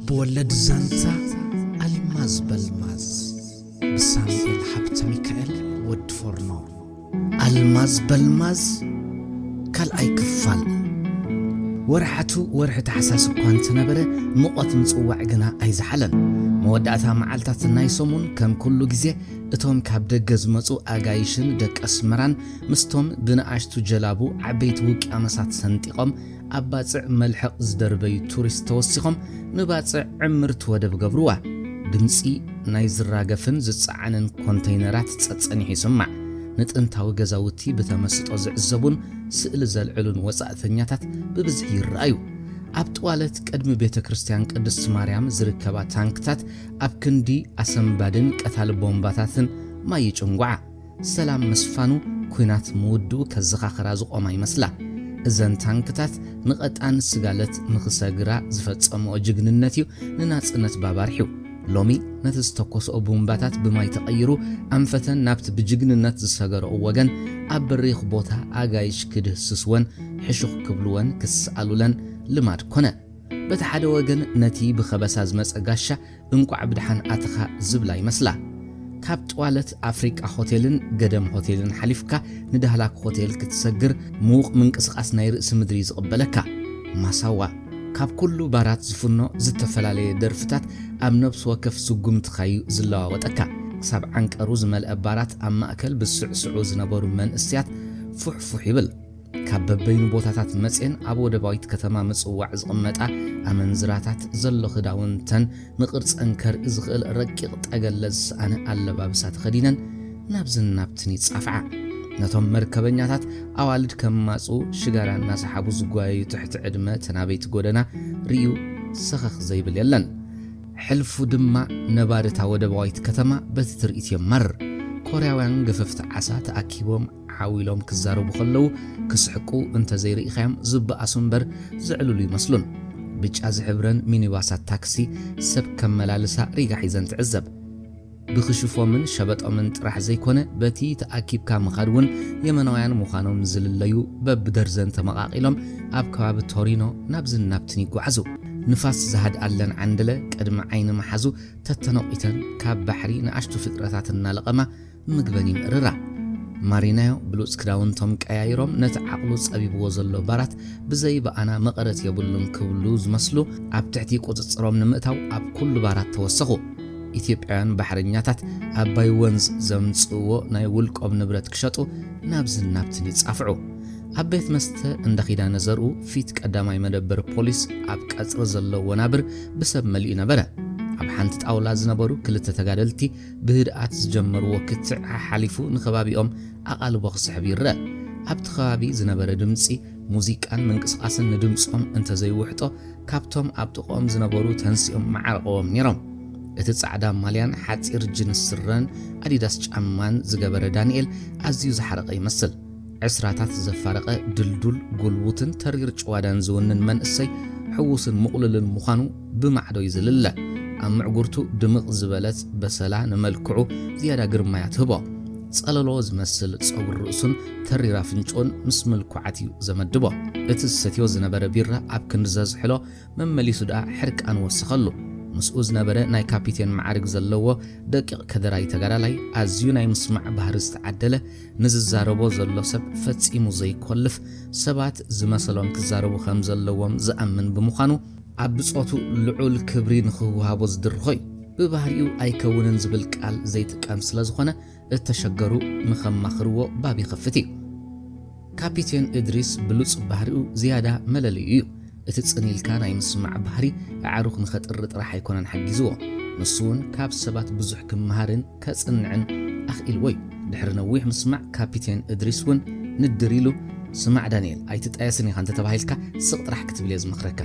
ብወለድ ዛንታ ኣልማዝ በልማዝ ብሳሙኤል ሃብተ ሚካኤል ወዲ ፎርኖ። ኣልማዝ በልማዝ ካልኣይ ክፋል። ወርሓቱ ወርሒ ታሕሳስ እኳ እንተነበረ፣ ሙቐት ምጽዋዕ ግና ኣይዝሓለን። መወዳእታ መዓልታት ናይ ሰሙን ከም ኩሉ ግዜ እቶም ካብ ደገ ዝመጹ ኣጋይሽን ደቂ ኣስመራን ምስቶም ብንኣሽቱ ጀላቡ ዓበይቲ ውቅያኖሳት ሰንጢቖም ኣብ ባጽዕ መልሕቕ ዝደርበዩ ቱሪስት ተወሲኾም ንባጽዕ ዕምርቲ ወደብ ገብርዋ። ድምጺ ናይ ዝራገፍን ዝጸዓንን ኮንተይነራት ጸጸኒሑ ይስማዕ። ንጥንታዊ ገዛውቲ ብተመስጦ ዝዕዘቡን ስእሊ ዘልዕሉን ወጻእተኛታት ብብዝሒ ይረኣዩ። ኣብ ጥዋለት ቅድሚ ቤተ ክርስቲያን ቅድስት ማርያም ዝርከባ ታንክታት ኣብ ክንዲ ኣሰንባድን ቀታሊ ቦምባታትን ማይ ይጭንጓዓ። ሰላም ምስፋኑ ኲናት ምውድኡ ከዘኻኽራ ዝቖማ ይመስላ። እዘን ታንክታት ንቐጣን ስጋለት ንኽሰግራ ዝፈጸምኦ ጅግንነት እዩ ንናጽነት ባብ ኣርሕዩ። ሎሚ ነቲ ዝተኮስኦ ቡምባታት ብማይ ተቐይሩ ኣንፈተን ናብቲ ብጅግንነት ዝሰገረኦ ወገን ኣብ በሪኽ ቦታ ኣጋይሽ ክድህስስወን ሕሹኽ ክብልወን ክስኣሉለን ልማድ ኮነ። በቲ ሓደ ወገን ነቲ ብኸበሳ ዝመጸ ጋሻ እንቋዕ ብደሓን ኣተኻ ዝብላ ይመስላ። ካብ ጥዋለት ኣፍሪቃ ሆቴልን ገደም ሆቴልን ሓሊፍካ ንዳህላክ ሆቴል ክትሰግር ምዉቕ ምንቅስቓስ ናይ ርእሲ ምድሪ ዝቕበለካ። ማሳዋ ካብ ኩሉ ባራት ዝፍኖ ዝተፈላለየ ደርፍታት ኣብ ነብሲ ወከፍ ስጉምትኻዩ ዝለዋወጠካ። ክሳብ ዓንቀሩ ዝመልአ ባራት ኣብ ማእከል ብስዕስዑ ዝነበሩ መንእስያት ፉሕፉሕ ይብል። ካብ በበይኑ ቦታታት መጽየን ኣብ ወደባዊት ከተማ ምጽዋዕ ዝቕመጣ ኣመንዝራታት ዘሎ ክዳውንተን ንቕርጸን ከርኢ ዝኽእል ረቂቕ ጠገለ ዝሰኣነ ኣለባብሳ ተኸዲነን ናብዝን ናብትን ይጻፍዓ። ነቶም መርከበኛታት ኣዋልድ ከማጽኡ ሽጋራ እናሰሓቡ ዝጓየዩ ትሕቲ ዕድመ ተናበይቲ ጎደና ርእዩ ሰኸኽ ዘይብል የለን። ሕልፉ ድማ ነባሪ እታ ወደባዊት ከተማ በቲ ትርኢት የማርር። ኮርያውያን ገፈፍቲ ዓሳ ተኣኪቦም ዓው ኢሎም ክዛረቡ ከለዉ ክስሕቁ እንተዘይርኢኻዮም ዝበኣሱ እምበር ዘዕልሉ ይመስሉን። ብጫ ዝሕብረን ሚኒባሳት ታክሲ ሰብ ከመላልሳ ሪጋ ሒዘን ትዕዘብ። ብኽሽፎምን ሸበጦምን ጥራሕ ዘይኮነ በቲ ተኣኪብካ ምኻድ እውን የመናውያን ምዃኖም ዝልለዩ በብደርዘን ተመቓቒሎም ኣብ ከባቢ ቶሪኖ ናብዝን ናብትን ይጓዓዙ። ንፋስ ዝሃድኣለን ዓንደለ ቅድሚ ዓይኒ መሓዙ ተተነቒተን ካብ ባሕሪ ንኣሽቱ ፍጥረታት እናለቐማ ምግበን ይምእርራ። ማሪናዮ ብሉጽ ክዳውንቶም ቀያይሮም ነቲ ዓቕሉ ጸቢብዎ ዘሎ ባራት ብዘይ በኣና መቐረት የብሉን ክብሉ ዝመስሉ ኣብ ትሕቲ ቁጽጽሮም ንምእታው ኣብ ኩሉ ባራት ተወሰኹ። ኢትዮጵያውያን ባሕረኛታት ኣባይ ወንዝ ዘምጽእዎ ናይ ውልቆም ንብረት ክሸጡ ናብዝን ናብትን ይጻፍዑ። ኣብ ቤት መስተ እንዳ ኪዳነ ዘርኡ ፊት ቀዳማይ መደበር ፖሊስ ኣብ ቀጽሪ ዘሎ ወናብር ብሰብ መሊኡ ነበረ። ኣብ ሓንቲ ጣውላ ዝነበሩ ክልተ ተጋደልቲ ብህድኣት ዝጀመርዎ ክትዕ ሓሓሊፉ ንከባቢኦም ኣቓልቦ ክስሕብ ይረአ። ኣብቲ ከባቢ ዝነበረ ድምጺ ሙዚቃን ምንቅስቓስን ንድምጾም እንተዘይውሕጦ ካብቶም ኣብ ጥቕኦም ዝነበሩ ተንሲኦም መዓርቐዎም ነይሮም። እቲ ጻዕዳ ማልያን ሓጺር ጅንስ ስረን ኣዲዳስ ጫማን ዝገበረ ዳንኤል ኣዝዩ ዝሓረቐ ይመስል። ዕስራታት ዘፋረቐ ድልዱል ጉልቡትን ተሪር ጭዋዳን ዝውንን መንእሰይ ሕዉስን ምቑሉልን ምዃኑ ብማዕዶ እዩ ዝልለ። ኣብ ምዕጉርቱ ድምቕ ዝበለት በሰላ ንመልክዑ ዝያዳ ግርማያ ትህቦ። ጸለሎ ዝመስል ጸጉሪ ርእሱን ተሪር ኣፍንጭኡን ምስ ምልኩዓት እዩ ዘመድቦ። እቲ ዝሰትዮ ዝነበረ ቢራ ኣብ ክንዲ ዘዝሕሎ መመሊሱ ደኣ ሕርቃን ወሰኸሉ። ምስኡ ዝነበረ ናይ ካፒቴን መዓርግ ዘለዎ ደቂቕ ከደራይ ተጋዳላይ ኣዝዩ ናይ ምስማዕ ባህሪ ዝተዓደለ፣ ንዝዛረቦ ዘሎ ሰብ ፈጺሙ ዘይኮልፍ፣ ሰባት ዝመሰሎም ክዛረቡ ከም ዘለዎም ዝኣምን ብምዃኑ ኣብ ብጾቱ ልዑል ክብሪ ንኽወሃቦ ዝድርኾ እዩ። ብባህሪኡ ኣይከውንን ዝብል ቃል ዘይጥቀም ስለ ዝኾነ እተሸገሩ ንኸማኽርዎ ባብ ይኸፍት እዩ። ካፒቴን እድሪስ ብሉጽ ባህሪኡ ዝያዳ መለለዩ እዩ። እቲ ጽን ኢልካ ናይ ምስማዕ ባህሪ ኣዕሩኽ ንኸጥሪ ጥራሕ ኣይኮነን ሓጊዝዎ። ንሱ እውን ካብ ሰባት ብዙሕ ክመሃርን ከጽንዕን ኣኽኢልዎ እዩ። ድሕሪ ነዊሕ ምስማዕ ካፒቴን እድሪስ እውን ንድር ኢሉ፣ ስማዕ ዳንኤል፣ ኣይትጣየስን ኢኻ እንተተባሂልካ ስቕ ጥራሕ ክትብል እየ ዝመኽረካ።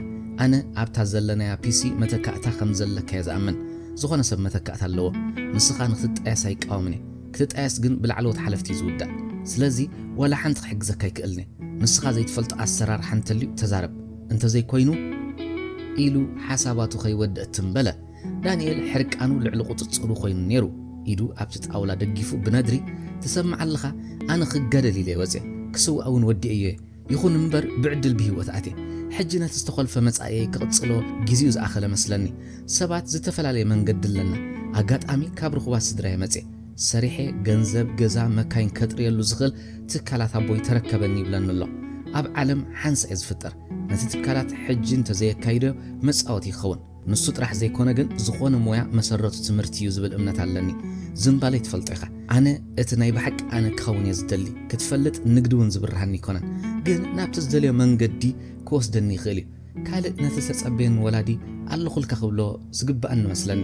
ኣነ ኣብታ ዘለናያ ፒሲ መተካእታ ከም ዘለካ እየ ዝኣምን። ዝኾነ ሰብ መተካእታ ኣለዎ። ንስኻ ንክትጣየስ ኣይቃወምን እየ። ክትጣየስ ግን ብላዕለዎት ሓለፍቲ እዩ ዝውዳእ። ስለዚ ዋላ ሓንቲ ክሕግዘካ ኣይክእልን እየ። ንስኻ ዘይትፈልጦ ኣሰራርሓ እንተልዩ ተዛረብ። እንተዘይኮይኑ ኢሉ ሓሳባቱ ከይወደእ ትም በለ። ዳንኤል ሕርቃኑ ልዕሊ ቁጽጽሩ ኮይኑ ነይሩ። ኢዱ ኣብቲ ጣውላ ደጊፉ ብነድሪ፣ "ትሰምዕ ኣለኻ? ኣነ ክጋደል ኢለ እየ ወጽየ። ክስዋእ እውን ወዲኤዮ እየ። ይኹን እምበር ብዕድል ብህይወት ኣትየ። ሕጂ ነቲ ዝተኾልፈ መጻኢየይ ክቕጽሎ ግዜኡ ዝኣኸለ መስለኒ። ሰባት ዝተፈላለየ መንገዲ ኣለና። ኣጋጣሚ ካብ ርኹባት ስድራየ መጽየ። ሰሪሐ ገንዘብ፣ ገዛ፣ መካይን ከጥርየሉ ዝኽእል ትካላት ኣቦይ ተረከበኒ ይብለኒ ኣሎ። ኣብ ዓለም ሓንሳእ እየ ዝፍጠር። ነቲ ትካላት ሕጂ እንተዘየካይዶ መጻወቲ ይኸውን። ንሱ ጥራሕ ዘይኮነ ግን ዝኾነ ሞያ መሰረቱ ትምህርቲ እዩ ዝብል እምነት ኣለኒ። ዝምባለይ ትፈልጦ ኢኻ። ኣነ እቲ ናይ ብሓቂ ኣነ ክኸውን እየ ዝደሊ። ክትፈልጥ ንግዲ እውን ዝብርሃኒ ኣይኮነን። ግን ናብቲ ዝደልዮ መንገዲ ክወስደኒ ይኽእል እዩ። ካልእ ነቲ ዝተጸበየኒ ወላዲ ኣለኹልካ ክብሎ ዝግብኣኒ መስለኒ።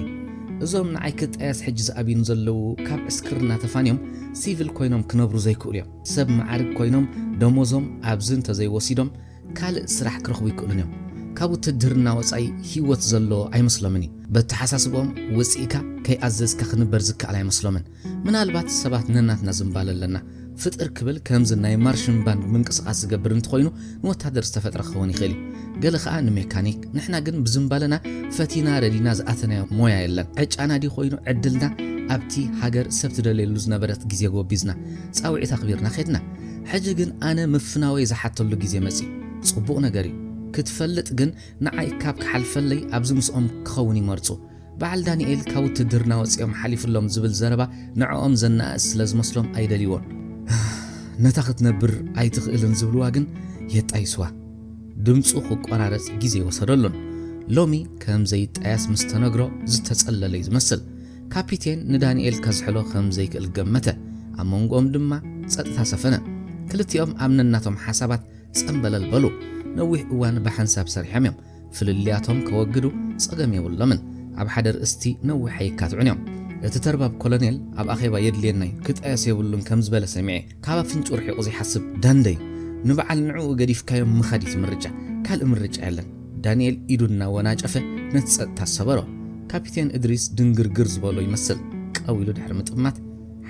እዞም ንዓይ ክጣየስ ሕጂ ዝኣብዩኒ ዘለዉ ካብ ዕስክርና ተፋንዮም ሲቪል ኮይኖም ክነብሩ ዘይክእሉ እዮም። ሰብ መዓርግ ኮይኖም ደሞዞም ኣብዚ እንተዘይወሲዶም ካልእ ስራሕ ክረኽቡ ይክእሉን እዮም። ካብ ውትድርና ወጻኢ ህይወት ዘሎ ኣይመስሎምን እዩ። በተሓሳስብኦም ወጺእካ ከይኣዘዝካ ክንበር ዝከኣል ኣይመስሎምን። ምናልባት ሰባት ነናትና ዝምባለ ኣለና። ፍጥር ክብል ከምዚ ናይ ማርሽን ባንድ ምንቅስቓስ ዝገብር እንተኾይኑ ንወታደር ዝተፈጥረ ክኸውን ይኽእል እዩ። ገለ ኸኣ ንሜካኒክ። ንሕና ግን ብዝምባለና ፈቲና ረዲና ዝኣተናዮ ሞያ የለን። ዕጫና ድዩ ኮይኑ ዕድልና ኣብቲ ሃገር ሰብ ትደልየሉ ዝነበረት ግዜ ጎቢዝና ጻውዒት ኣኽቢርና ኸድና። ሕጂ ግን ኣነ ምፍናወይ ዝሓተሉ ግዜ መጺኡ። ጽቡቕ ነገር እዩ። ክትፈልጥ ግን ንዓይ ካብ ክሓልፈለይ ኣብዚ ምስኦም ክኸውን ይመርጹ። በዓል ዳንኤል ካብ ውትድርና ወጺኦም ሓሊፍሎም ዝብል ዘረባ ንዕኦም ዘነኣእስ ስለ ዝመስሎም ኣይደልይዎን። ነታ ክትነብር ኣይትኽእልን ዝብልዋ ግን የጣይስዋ። ድምጹ ክቆራረጽ ግዜ ይወሰደሉን። ሎሚ ከም ዘይጣየስ ምስ ተነግሮ ዝተጸለለይ ዝመስል። ካፒቴን ንዳንኤል ከዝሕሎ ከም ዘይክእል ገመተ። ኣብ መንጎኦም ድማ ጸጥታ ሰፈነ። ክልቲኦም ኣብ ነናቶም ሓሳባት ጸምበለል በሉ። ነዊሕ እዋን ብሓንሳብ ሰሪሖም እዮም። ፍልልያቶም ከወግዱ ጸገም የብሎምን። ኣብ ሓደ ርእስቲ ነዊሕ ኣይካትዑን እዮም። እቲ ተርባብ ኮሎኔል ኣብ ኣኼባ የድልየናይ ክጣየስ የብሉን ከም ዝበለ ሰሚዐ። ካብ ኣፍንጭኡ ርሒቑ ዘይሓስብ ዳንደይ። ንበዓል ንዕኡ ገዲፍካዮም ምኻድ እዩ እቲ ምርጫ። ካልእ ምርጫ የለን። ዳንኤል ኢዱ እናወናጨፈ ነቲ ጸጥታ ሰበሮ። ካፒቴን እድሪስ ድንግርግር ዝበሎ ይመስል። ቀው ኢሉ ድሕሪ ምጥማት፣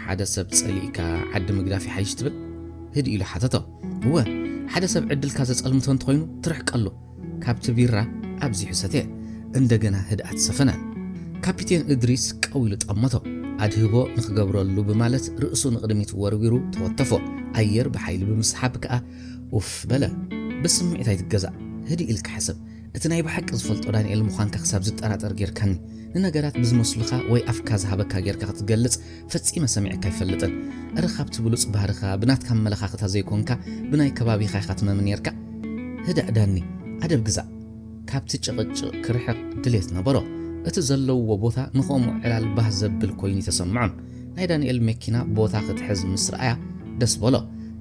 ሓደ ሰብ ጸሊእካ ዓዲ ምግዳፍ ይሓይሽ ትብል? ህድእ ኢሉ ሓተቶ። እወ፣ ሓደ ሰብ ዕድልካ ዘጸልምቶ እንተኾይኑ ትርሕቀሉ። ካብቲ ቢራ ኣብዚሑ ሰትየ። እንደገና ህድኣት ሰፈነ። ካፒቴን እድሪስ ቀው ኢሉ ጠመቶ። ኣድህቦ ንኽገብረሉ ብማለት ርእሱ ንቕድሚት ወርዊሩ ተወተፎ። ኣየር ብሓይሊ ብምስሓብ ከኣ ኡፍ በለ። ብስምዒት ኣይትገዛእ። ህድእ ኢልካ ሕሰብ። እቲ ናይ ብሓቂ ዝፈልጦ ዳንኤል ምዃንካ ክሳብ ዝጠራጠር ጌርካኒ። ንነገራት ብዝመስሉኻ ወይ ኣፍካ ዝሃበካ ጌርካ ክትገልጽ ፈጺመ ሰሚዐካ ኣይፈልጥን። እረ ካብቲ ብሉጽ ባህርኻ፣ ብናትካ ኣመለኻኽታ ዘይኮንካ፣ ብናይ ከባቢኻ ኢኻ ትመሚ ኔርካ። ህዳእ ዳኒ፣ ኣደብ ግዛእ። ካብቲ ጭቕጭቕ ክርሕቕ ድሌት ነበሮ። እቲ ዘለውዎ ቦታ ንኸምኡ ዕላል ባህ ዘብል ኮይኑ ተሰምዖን። ናይ ዳንኤል መኪና ቦታ ክትሕዝ ምስ ረኣያ ደስ በሎ።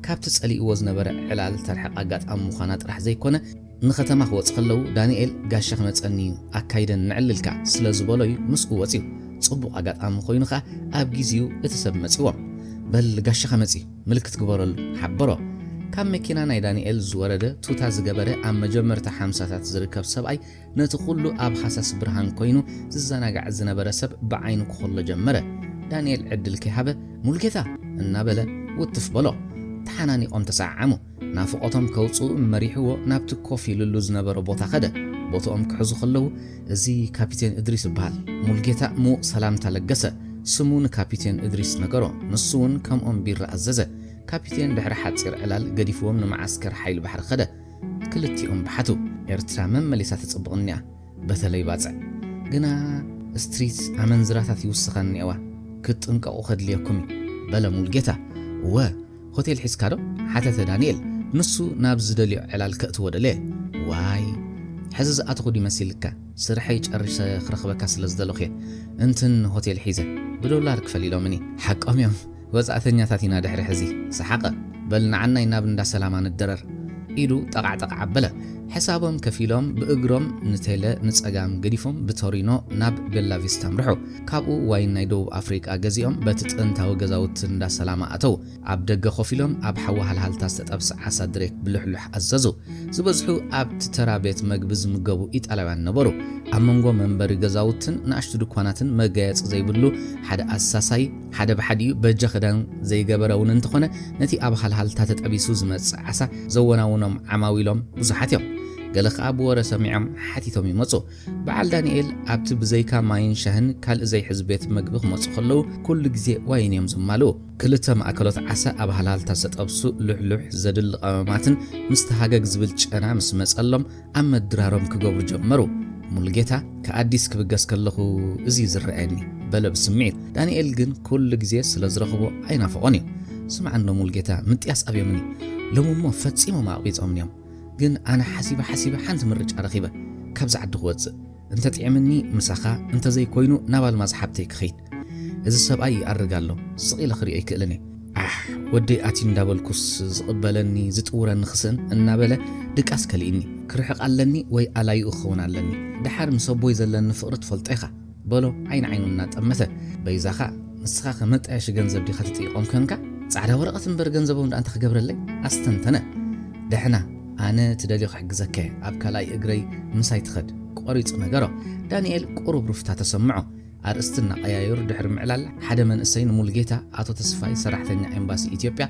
ካብቲ ጸሊእዎ ዝነበረ ዕላል ተርሕቕ ኣጋጣሚ ምዃና ጥራሕ ዘይኮነ፣ ንኸተማ ክወጽእ ከለዉ፣ "ዳንኤል፣ ጋሻ ክመጸኒ እዩ፣ ኣካይደን ንዕልልካ" ስለ ዝበሎ እዩ ምስኡ ወጺኡ። ጽቡቕ ኣጋጣሚ ኮይኑ ኸኣ ኣብ ግዜኡ እቲ ሰብ መጺዎም። "በል፣ ጋሻኻ መጺኡ፣ ምልክት ግበረሉ" ሓበሮ። ካብ መኪና ናይ ዳንኤል ዝወረደ፣ ቱታ ዝገበረ፣ ኣብ መጀመርታ ሓምሳታት ዝርከብ ሰብኣይ፣ ነቲ ኩሉ ኣብ ሃሳስ ብርሃን ኮይኑ ዝዘናጋዕ ዝነበረ ሰብ ብዓይኑ ክኸሎ ጀመረ። ዳንኤል ዕድል ከይሃበ፣ "ሙሉጌታ!" እናበለ ውትፍ በሎ። ተሓናኒቖም ተሰዓዓሙ። ናፍቖቶም ከውጽኡ መሪሕዎ ናብቲ ኮፍ ኢሉሉ ዝነበረ ቦታ ኸደ። ቦታኦም ክሕዙ ኸለዉ፣ "እዚ ካፒቴን እድሪስ ይበሃል።" ሙሉጌታ ምዉቕ ሰላምታ ለገሰ። ስሙ ንካፒቴን እድሪስ ነገሮ። ንሱ እውን ከምኦም ቢራ ኣዘዘ። ካፒቴን ድሕሪ ሓጺር ዕላል ገዲፍዎም ንመዓስከር ሓይሊ ባሕሪ ኸደ። ክልቲኦም በሓቱ። ኤርትራ መመሊሳ ትጽብቕ እኒኣ፣ በተለይ ባጽዕ። ግና ስትሪት ኣመንዝራታት ይውስኻ እኒኣዋ፣ ክትጥንቀቑ ከድልየኩም እዩ፣ በለ ሙሉጌታ። እወ፣ ሆቴል ሒዝካ ዶ? ሓተተ ዳንኤል። ንሱ ናብ ዝደልዮ ዕላል ከእትዎ ደለየ። ዋይ፣ ሕዚ ዝኣተኹ ድዩ መሲልካ? ስርሐይ ጨሪሰ ክረኽበካ ስለ ዝደለኹ እየ። እንትን ሆቴል ሒዘ፣ ብዶላር ክፈል ኢሎምኒ። ሓቆም እዮም። ወጻእተኛታት ኢና ድሕሪ ሕዚ። ሰሓቐ። በል ንዓናይ ናብ እንዳ ሰላማ ንደረር። ኢዱ ጠቓዕጠቕ ኣበለ። ሕሳቦም ከፊሎም ብእግሮም ንቴለ ንጸጋም ገዲፎም ብቶሪኖ ናብ ቤላ ቪስታ ኣምርሑ። ካብኡ ዋይን ናይ ደቡብ ኣፍሪቃ ገዚኦም በቲ ጥንታዊ ገዛውቲ እንዳ ሰላማ ኣተው። ኣብ ደገ ኮፍ ኢሎም ኣብ ሓዊ ሃልሃልታ ዝተጠብሰ ዓሳ ድሬክ ብልሕሉሕ ኣዘዙ። ዝበዝሑ ኣብቲ ተራ ቤት መግቢ ዝምገቡ ኢጣልያውያን ነበሩ። ኣብ መንጎ መንበሪ ገዛውትን ንኣሽቱ ድኳናትን መጋየጺ ዘይብሉ ሓደ ኣሳሳይ፣ ሓደ ብሓዲኡ በጃ ክዳን ዘይገበረ እውን እንተኾነ፣ ነቲ ኣብ ሃልሃልታ ተጠቢሱ ዝመጽእ ዓሳ ዘወናውኖም ዓማዊሎም ብዙሓት እዮም። ገለ ከኣ ብወረ ሰሚዖም ሓቲቶም ይመጹ። በዓል ዳንኤል ኣብቲ ብዘይካ ማይን ሻህን ካልእ ዘይሕዝ ቤት መግቢ ክመጹ ከለዉ ኩሉ ግዜ ዋይን እዮም ዝማልኡ። ክልተ ማእከሎት ዓሳ ኣብ ሃልሃልታ ዝተጠብሱ ልሕሉሕ ዘድሊ ቀመማትን ምስቲ ሃገግ ዝብል ጨና ምስ መጸሎም ኣብ ምድራሮም ክገብሩ ጀመሩ። ሙሉጌታ፣ "ከኣዲስ ክብገስ ከለኹ እዚ እዩ ዝረኣየኒ" በለ ብስምዒት። ዳንኤል ግን ኩሉ ግዜ ስለ ዝረኽቦ ኣይናፈቖን እዩ። "ስማዕ እንዶ ሙሉጌታ፣ ምጥያስ ኣብዮምኒ። ሎሚ እሞ ፈጺሞም ኣቕቢጾምኒ እዮም። ግን ኣነ ሓሲበ ሓሲበ ሓንቲ ምርጫ ረኺበ። ካብዚ ዓዲ ክወጽእ። እንተ ጥዒምኒ ምሳኻ፣ እንተ ዘይኮይኑ ናብ ኣልማዝ ሓብተይ ክኸይድ። እዚ ሰብኣይ ይኣርግ ኣሎ፣ ስቕ ኢለ ክሪኦ ኣይክእልን እየ። ኣሕ፣ ወደይ ኣትዩ እንዳበልኩስ ዝቕበለኒ ዝጥውረኒ ክስእን" እናበለ ድቃስ ከሊእኒ። "ክርሕቕ ኣለኒ ወይ ኣላይኡ ክኸውን ኣለኒ። ደሓር ምስ ኣቦይ ዘለኒ ፍቕሪ ትፈልጦ ኢኻ" በሎ ዓይኒ ዓይኑ እናጠመተ። "በይዛኻ፣ ንስኻ ከመጣየሺ ገንዘብ ዲኻ ትጥይቖም ኮንካ? ጻዕዳ ወረቐት እምበር ገንዘቦም ደኣ እንታይ ክገብረለይ?" ኣስተንተነ። "ደሕና፣ ኣነ ትደልዮ ክሕግዘካ እየ። ኣብ ካልኣይ እግረይ ምሳይ ትኸድ" ቆሪጹ ነገሮ። ዳንኤል ቁሩብ ሩፍታ ተሰምዖ። ኣርእስቲ እናቐያየሩ ድሕሪ ምዕላል፣ ሓደ መንእሰይ ንሙሉጌታ፣ "ኣቶ ተስፋይ ሰራሕተኛ ኤምባሲ ኢትዮጵያ፣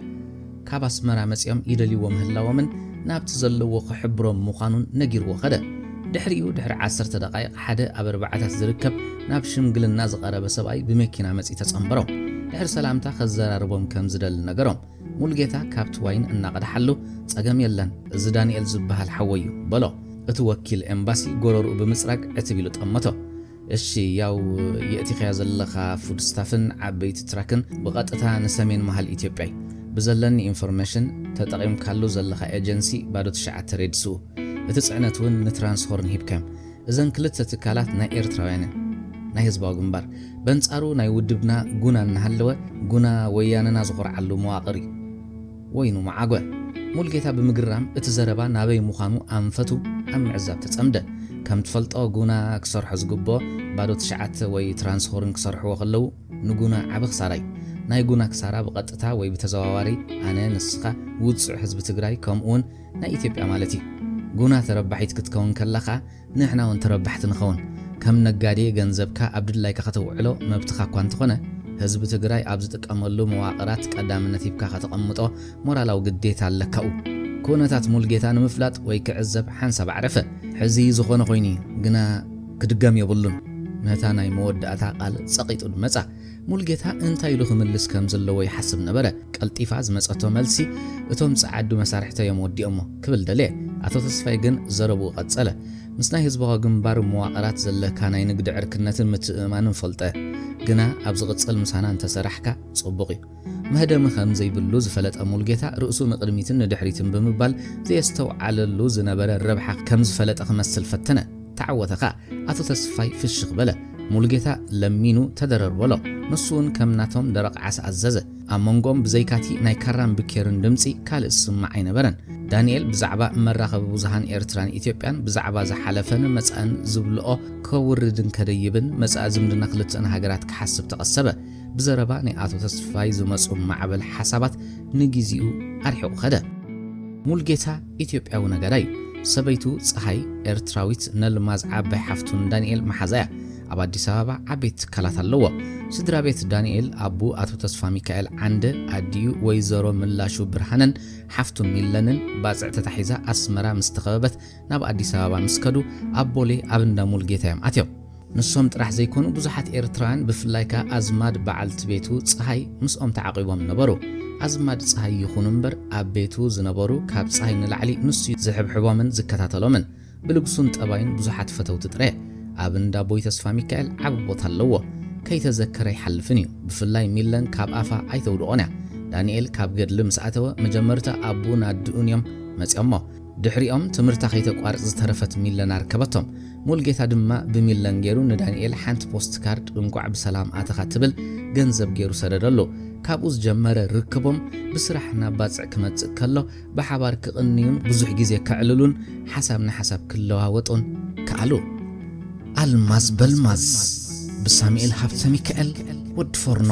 ካብ ኣስመራ መጺኦም ይደልይዎ ምህላዎምን ናብቲ ዘለዎ ክሕብሮም ምዃኑን ነጊርዎ ከደ። ድሕሪኡ ድሕሪ ዓሰርተ ደቓይቕ ሓደ ኣብ ኣርባዓታት ዝርከብ ናብ ሽምግልና ዝቐረበ ሰብኣይ ብመኪና መጺኡ ተጸንበሮም። ድሕሪ ሰላምታ ከዘራርቦም ከም ዝደሊ ነገሮም። ሙሉጌታ ካብቲ ዋይን እናቐድሓሉ፣ "ጸገም የለን፣ እዚ ዳንኤል ዝበሃል ሓወይ እዩ" በሎ። እቲ ወኪል ኤምባሲ ጎረርኡ ብምጽራግ ዕትብ ኢሉ ጠመቶ። "እሺ፣ ያው የእቲኻዮ ዘለኻ ፉድ ስታፍን ዓበይቲ ትራክን ብቐጥታ ንሰሜን መሃል ኢትዮጵያ እዩ። ብዘለኒ ኢንፎርሜሽን ተጠቒምካሉ ዘለኻ ኤጀንሲ ባዶ ትሽዓተ ሬድስኡ። እቲ ጽዕነት እውን ንትራንስሆርን ሂብካዮም። እዘን ክልተ ትካላት ናይ ኤርትራውያን እየን፣ ናይ ህዝባዊ ግንባር። በንጻሩ ናይ ውድብና ጉና እናሃለወ፣ ጉና ወያነና ዝኾርዓሉ መዋቕር እዩ" ወይኑ መዓጎ። ሙሉጌታ ብምግራም እቲ ዘረባ ናበይ ምዃኑ ኣንፈቱ ኣብ ምዕዛብ ተጸምደ። ከም ትፈልጦ፣ ጉና ክሰርሖ ዝግብኦ ባዶ ትሽዓተ ወይ ትራንስሆርን ክሰርሕዎ ከለዉ ንጉና ዓቢ ክሳራ እዩ። ናይ ጉና ክሳራ ብቐጥታ ወይ ብተዘዋዋሪ ኣነ፣ ንስኻ፣ ውጹዕ ህዝቢ ትግራይ ከምኡውን ናይ ኢትዮጵያ ማለት እዩ። ጉና ተረባሒት ክትከውን ከላ ኸኣ ንሕና እውን ተረባሕቲ ንኸውን። ከም ነጋዴ ገንዘብካ ኣብ ድላይካ ከተውዕሎ መብትኻ እኳ እንተኾነ፣ ህዝቢ ትግራይ ኣብ ዝጥቀመሉ መዋቕራት ቀዳምነት ሂብካ ከተቐምጦ ሞራላዊ ግዴታ ኣለካኡ። ኩነታት ሙሉጌታ ንምፍላጥ ወይ ክዕዘብ ሓንሳብ ኣዕረፈ። ሕዚ ዝኾነ ኮይኑ እዩ፣ ግና ክድገም የብሉን። ነታ ናይ መወዳእታ ቃል ጸቒጡ ድመጻ። ሙሉጌታ እንታይ ኢሉ ክምልስ ከም ዘለዎ ይሓስብ ነበረ። ቀልጢፋ ዝመጸቶ መልሲ፣ "እቶም ጸዓዱ መሳርሕተይ እዮም ወዲኦሞ" ክብል ደለየ። ኣቶ ተስፋይ ግን ዘረብኡ ቀጸለ። "ምስ ናይ ህዝባዊ ግንባር መዋቕራት ዘለካ ናይ ንግዲ ዕርክነትን ምትእምማንን ፈልጠ። ግና ኣብ ዝቕጽል ምሳና እንተሰራሕካ ጽቡቕ እዩ።" መህደሚ ከም ዘይብሉ ዝፈለጠ ሙሉጌታ፣ ርእሱ ንቕድሚትን ንድሕሪትን ብምባል ዘየስተውዓለሉ ዝነበረ ረብሓ ከም ዝፈለጠ ክመስል ፈተነ። ተዓወተ ኸኣ። ኣቶ ተስፋይ ፍሽኽ በለ። ሙሉጌታ ለሚኑ ተደረር በሎ። ንሱ እውን ከም ናቶም ደረቕ ዓሳ ኣዘዘ። ኣብ መንጎኦም ብዘይካቲ ናይ ካራን ብኬርን ድምጺ ካልእ ዝስማዕ ኣይነበረን። ዳንኤል ብዛዕባ መራኸቢ ብዙሃን ኤርትራን ኢትዮጵያን፣ ብዛዕባ ዝሓለፈን መጻእን ዝብልኦ ከውርድን ከደይብን፣ መጻኢ ዝምድና ክልተን ሃገራት ክሓስብ ተቐሰበ። ብዘረባ ናይ ኣቶ ተስፋይ ዝመጹ ማዕበል ሓሳባት ንግዜኡ ኣርሒቑ ከደ። ሙሉጌታ ኢትዮጵያዊ ነጋዳይ እዩ። ሰበይቱ ጸሃይ ኤርትራዊት ነልማዝ ዓባይ ሓፍቱ ንዳንኤል መሓዛ እያ። ኣብ ኣዲስ ኣበባ ዓበይቲ ትካላት ኣለዎ። ስድራ ቤት ዳንኤል፣ ኣቡ ኣቶ ተስፋ ሚካኤል ዓንደ፣ ኣዲኡ ወይዘሮ ምላሹ ብርሃነን ሓፍቱ ሚለንን ባጽዕ ተታሒዛ ኣስመራ ምስ ተኸበበት ናብ ኣዲስ ኣበባ ምስ ከዱ፣ ኣብ ቦሌ ኣብ እንዳ ሙሉጌታ እዮም ኣትዮም። ንሶም ጥራሕ ዘይኮኑ፣ ብዙሓት ኤርትራውያን፣ ብፍላይ ከኣ ኣዝማድ በዓልቲ ቤቱ ጸሃይ ምስኦም ተዓቒቦም ነበሩ። ኣዝማድ ጸሃይ ይኹኑ እምበር፣ ኣብ ቤቱ ዝነበሩ ካብ ጸሃይ ንላዕሊ ንሱ ዝሕብሕቦምን ዝከታተሎምን። ብልግሱን ጠባዩን ብዙሓት ፈተውቲ ጥረ። ኣብ እንዳ ኣቦይ ተስፋ ሚካኤል ዓቢ ቦታ ኣለዎ። ከይተዘከረ ኣይሓልፍን እዩ። ብፍላይ ሚለን ካብ ኣፋ ኣይተውድቖን እያ። ዳንኤል ካብ ገድሊ ምስ ኣተወ፣ መጀመርታ ኣቡኡን ኣዲኡን እዮም መጺኦሞ። ድሕሪኦም ትምህርታ ከይተቋርጽ ዝተረፈት ሚለን ኣርከበቶም። ሙሉጌታ ድማ ብሚለን ገይሩ ንዳንኤል ሓንቲ ፖስት ካርድ፣ "እንቋዕ ብሰላም ኣተኻ" ትብል ገንዘብ ገይሩ ሰደደሉ። ካብኡ ዝጀመረ ርክቦም ብስራሕ ናብ ባጽዕ ክመጽእ ከሎ፣ ብሓባር ክቕንዩን ብዙሕ ግዜ ከዕልሉን ሓሳብ ንሓሳብ ክለዋወጡን ከኣሉ። ኣልማዝ በልማዝ፣ ብሳሙኤል ሃብተ ሚካኤል፣ ወዲ ፎርኖ።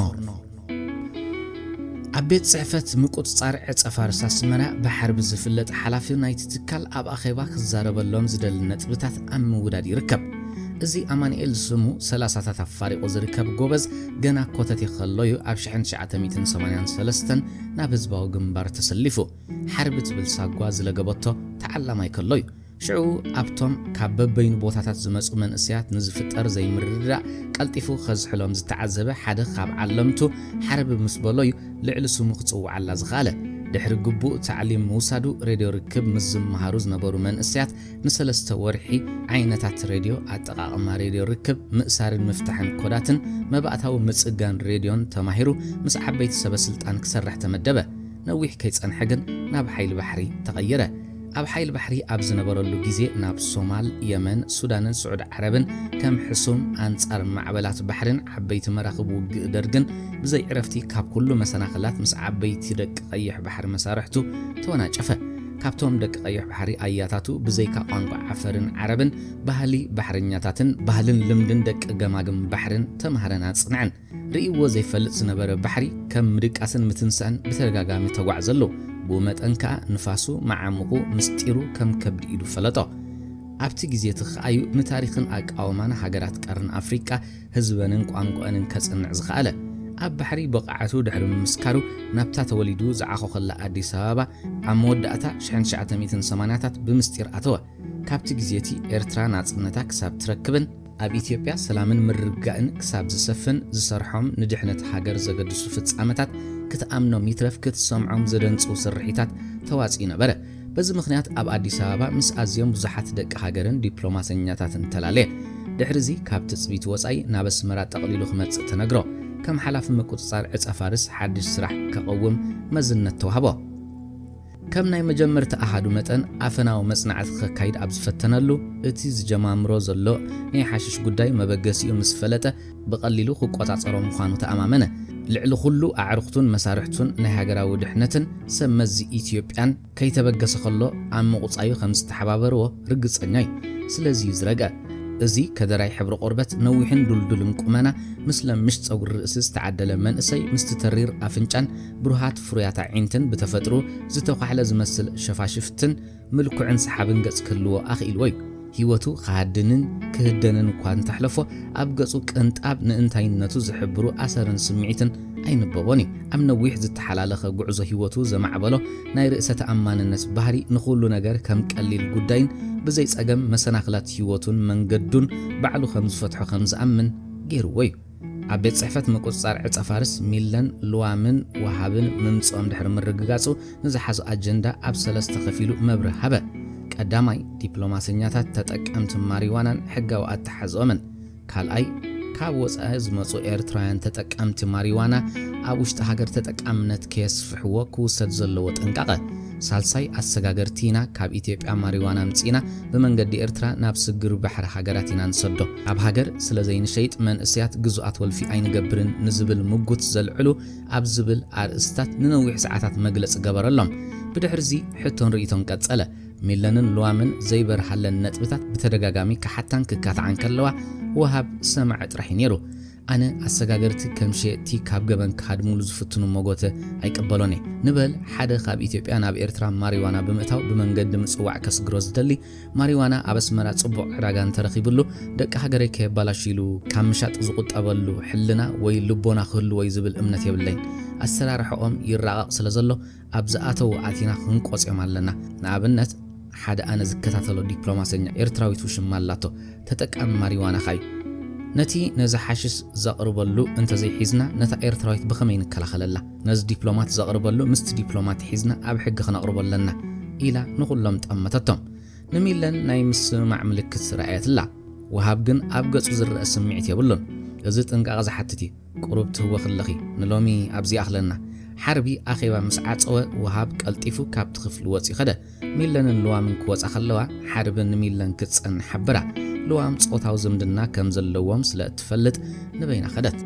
ኣብ ቤት ጽሕፈት ምቁጽጻር ዕጸ ፋርስ ኣስመራ ብሓርቢ ዝፍለጥ ሓላፊ ናይቲ ትካል ኣብ ኣኼባ ክዛረበሎም ዝደሊ ነጥብታት ኣብ ምውዳድ ይርከብ። እዚ ኣማኑኤል ስሙ ሰላሳታት ኣፋሪቑ ዝርከብ ጎበዝ፣ ገና ኮተቴ ከሎ እዩ ኣብ ሽሕን ትሽዓተ ሚእትን ሰማንያን ሰለስተን ናብ ህዝባዊ ግንባር ተሰሊፉ። ሓርቢ ትብል ሳጓ ዝለገበቶ ተዓላማይ ከሎ እዩ። ሽዑ ኣብቶም ካብ በበይኑ ቦታታት ዝመጹ መንእሰያት ንዝፍጠር ዘይምርድዳእ ቀልጢፉ ከዝሕሎም ዝተዓዘበ ሓደ ካብ ዓለምቱ ሓርቢ ምስ በሎ እዩ ልዕሊ ስሙ ክጽውዓላ ዝኸኣለ። ድሕሪ ግቡእ ታዕሊም ምውሳዱ ሬድዮ ርክብ ምስ ዝመሃሩ ዝነበሩ መንእሰያት ንሰለስተ ወርሒ ዓይነታት ሬድዮ፣ ኣጠቓቕማ ሬድዮ ርክብ፣ ምእሳርን ምፍታሕን ኮዳትን መባእታዊ ምጽጋን ሬድዮን ተማሂሩ ምስ ዓበይቲ ሰበ ስልጣን ክሰርሕ ተመደበ። ነዊሕ ከይጸንሐ ግን ናብ ሓይሊ ባሕሪ ተቐየረ። ኣብ ሓይሊ ባሕሪ ኣብ ዝነበረሉ ግዜ ናብ ሶማል፣ የመን፣ ሱዳንን ስዑድ ዓረብን ከም ሕሱም ኣንጻር ማዕበላት ባሕርን ዓበይቲ መራኽብ ውግእ ደርግን ብዘይ ዕረፍቲ ካብ ኩሉ መሰናኽላት ምስ ዓበይቲ ደቂ ቀይሕ ባሕሪ መሳርሕቱ ተወናጨፈ። ካብቶም ደቂ ቀይሕ ባሕሪ ኣያታቱ ብዘይካ ቋንቋ ዓፈርን ዓረብን ባህሊ ባሕረኛታትን ባህልን ልምድን ደቂ ገማግም ባሕርን ተማህረን ኣጽንዐን። ርእይዎ ዘይፈልጥ ዝነበረ ባሕሪ ከም ምድቃስን ምትንሳእን ብተደጋጋሚ ተጓዕዘሉ። ብኡ መጠን ከኣ ንፋሱ፣ መዓሙቑ፣ ምስጢሩ ከም ከብዲ ኢዱ ፈለጦ። ኣብቲ ግዜ እቲ ከኣዩ ንታሪኽን ኣቃውማን ሃገራት ቀርኒ ኣፍሪቃ ህዝበንን ቋንቋኣንን ከጽንዕ ዝኸኣለ። ኣብ ባሕሪ ብቕዓቱ ድሕሪ ምምስካሩ ናብታ ተወሊዱ ዝዓኾኸላ ኣዲስ ኣበባ ኣብ መወዳእታ ሽሕን ትሽዓተ ሚእትን ሰማንያታት ብምስጢር ኣተወ። ካብቲ ግዜ እቲ ኤርትራ ናጽነታ ክሳብ ትረክብን ኣብ ኢትዮጵያ ሰላምን ምርግጋእን ክሳብ ዝሰፍን ዝሰርሖም ንድሕነት ሃገር ዘገድሱ ፍጻመታት ክትኣምኖም ይትረፍ ክትሰምዖም ዘደንጽው ስርሒታት ተዋጺኡ ነበረ። በዚ ምኽንያት ኣብ ኣዲስ ኣበባ ምስ ኣዝዮም ብዙሓት ደቂ ሃገርን ዲፕሎማሰኛታትን ተላለየ። ድሕሪዚ ካብ ትጽቢት ወጻኢ ናብ ኣስመራ ጠቕሊሉ ክመጽእ ተነግሮ። ከም ሓላፊ ምቁጽጻር ዕጸ ፋርስ ሓድሽ ስራሕ ከቐውም መዝነት ተዋህቦ። ከም ናይ መጀመርታ ኣሃዱ መጠን ኣፈናዊ መጽናዕቲ ከካይድ ኣብ ዝፈተነሉ፣ እቲ ዝጀማምሮ ዘሎ ናይ ሓሽሽ ጉዳይ መበገሲኡ ምስ ፈለጠ፣ ብቐሊሉ ክቆጻጸሮ ምዃኑ ተኣማመነ። ልዕሊ ኩሉ ኣዕሩኽቱን መሳርሕቱን ናይ ሃገራዊ ድሕነትን ሰብ መዚ ኢትዮጵያን ከይተበገሰ ከሎ ኣብ ምቑጻዩ ከም ዝተሓባበርዎ ርግጸኛ እዩ። ስለዚ እዩ ዝረግአ። እዚ ከደራይ ሕብሪ ቆርበት፣ ነዊሕን ዱልዱልን ቁመና፣ ምስ ለምሽ ጸጉሪ ርእሲ ዝተዓደለ መንእሰይ፣ ምስቲ ተሪር ኣፍንጫን ብሩሃት ፍሩያት ኣዒንትን ብተፈጥሮ ዝተዃሕለ ዝመስል ሸፋሽፍትን ምልኩዕን ሰሓብን ገጽ ክህልዎ ኣኽኢልዎ እዩ። ህይወቱ ክሃድንን ክህደንን እኳ እንተሕለፎ፣ ኣብ ገጹ ቅንጣብ ንእንታይነቱ ዝሕብሩ ኣሰርን ስምዒትን ኣይንበቦን እዩ። ኣብ ነዊሕ ዝተሓላለኸ ጉዕዞ ህይወቱ ዘማዕበሎ ናይ ርእሰ ተኣማንነት ባህሪ ንኹሉ ነገር ከም ቀሊል ጉዳይን ብዘይ ጸገም መሰናኽላት ህይወቱን መንገዱን ባዕሉ ከም ዝፈትሖ ከም ዝኣምን ገይርዎ እዩ። ኣብ ቤት ጽሕፈት ምቁጽጻር ዕጸ ፋርስ ሚለን፣ ልዋምን ወሃብን ምምጽኦም ድሕሪ ምርግጋጹ፣ ንዝሓዞ ኣጀንዳ ኣብ ሰለስተ ከፊሉ መብርህ ሃበ። ቀዳማይ፣ ዲፕሎማሰኛታት ተጠቀምቲ ማሪዋናን ሕጋዊ ኣተሓዝኦምን። ካልኣይ፣ ካብ ወጻኢ ዝመጹ ኤርትራውያን ተጠቀምቲ ማሪዋና ኣብ ውሽጢ ሃገር ተጠቃምነት ከየስፍሕዎ ክውሰድ ዘለዎ ጥንቃቐ። ሳልሳይ፣ ኣሰጋገርቲ ኢና፣ ካብ ኢትዮጵያ ማሪዋና ኣምጺእና ብመንገዲ ኤርትራ ናብ ስግር ባሕሪ ሃገራት ኢና ንሰዶ። ኣብ ሃገር ስለ ዘይንሸይጥ መንእሰያት ግዙኣት ወልፊ ኣይንገብርን ንዝብል ምጉት ዘልዕሉ ኣብ ዝብል ኣርእስታት ንነዊሕ ሰዓታት መግለጺ ገበረሎም። ብድሕርዚ ሕቶን ርእይቶን ቀጸለ። ሚለንን ልዋምን ዘይበርሃለን ነጥብታት ብተደጋጋሚ ክሓታን ክካትዓን ከለዋ፣ ወሃብ ሰማዒ ጥራሕ እዩ ነይሩ። ኣነ ኣሰጋገርቲ ከም ሸየጥቲ ካብ ገበን ክሃድሙሉ ዝፍትኑ መጎተ ኣይቅበሎን እየ። ንበል ሓደ ካብ ኢትዮጵያ ናብ ኤርትራ ማሪዋና ብምእታው ብመንገዲ ምጽዋዕ ከስግሮ ዝደሊ፣ ማሪዋና ኣብ ኣስመራ ጽቡቕ ዕዳጋ እንተረኺብሉ ደቂ ሃገረይ ከየባላሽሉ ካብ ምሻጥ ዝቑጠበሉ ሕልና ወይ ልቦና ክህልዎ እዩ ዝብል እምነት የብለይን። ኣሰራርሕኦም ይራቐቕ ስለ ዘሎ ኣብ ዝኣተዉ ኣቲና ክንቆጽዮም ኣለና። ንኣብነት፣ ሓደ ኣነ ዝከታተሎ ዲፕሎማሰኛ ኤርትራዊት ውሽማ ኣላቶ፣ ተጠቃሚ ማሪዋና ኸኣ እዩ። ነቲ ነዚ ሓሽሽ ዘቕርበሉ እንተዘይሒዝና፣ ነታ ኤርትራዊት ብኸመይ ንከላኸለላ? ነዚ ዲፕሎማት ዘቕርበሉ ምስቲ ዲፕሎማት ሒዝና ኣብ ሕጊ ክነቕርቦ ኣለና፣ ኢላ ንኹሎም ጠመተቶም። ንሚለን ናይ ምስምማዕ ምልክት ረኣየትላ። ወሃብ ግን ኣብ ገጹ ዝረአ ስምዒት የብሉን። እዚ ጥንቃቐ ዝሓትት እዩ። ቁሩብ ትህወኺ ኣለኺ። ንሎሚ ኣብዚ ይኣኽለና። ሓርቢ ኣኼባ ምስ ዓጸወ፣ ወሃብ ቀልጢፉ ካብቲ ክፍሊ ወጺኡ ኸደ። ሚለንን ልዋምን ክወጻ ከለዋ፣ ሓርቢ ንሚለን ክትጸንሕ ሓበራ። ልዋም ጾታዊ ዝምድና ከም ዘለዎም ስለ እትፈልጥ ንበይና ኸደት።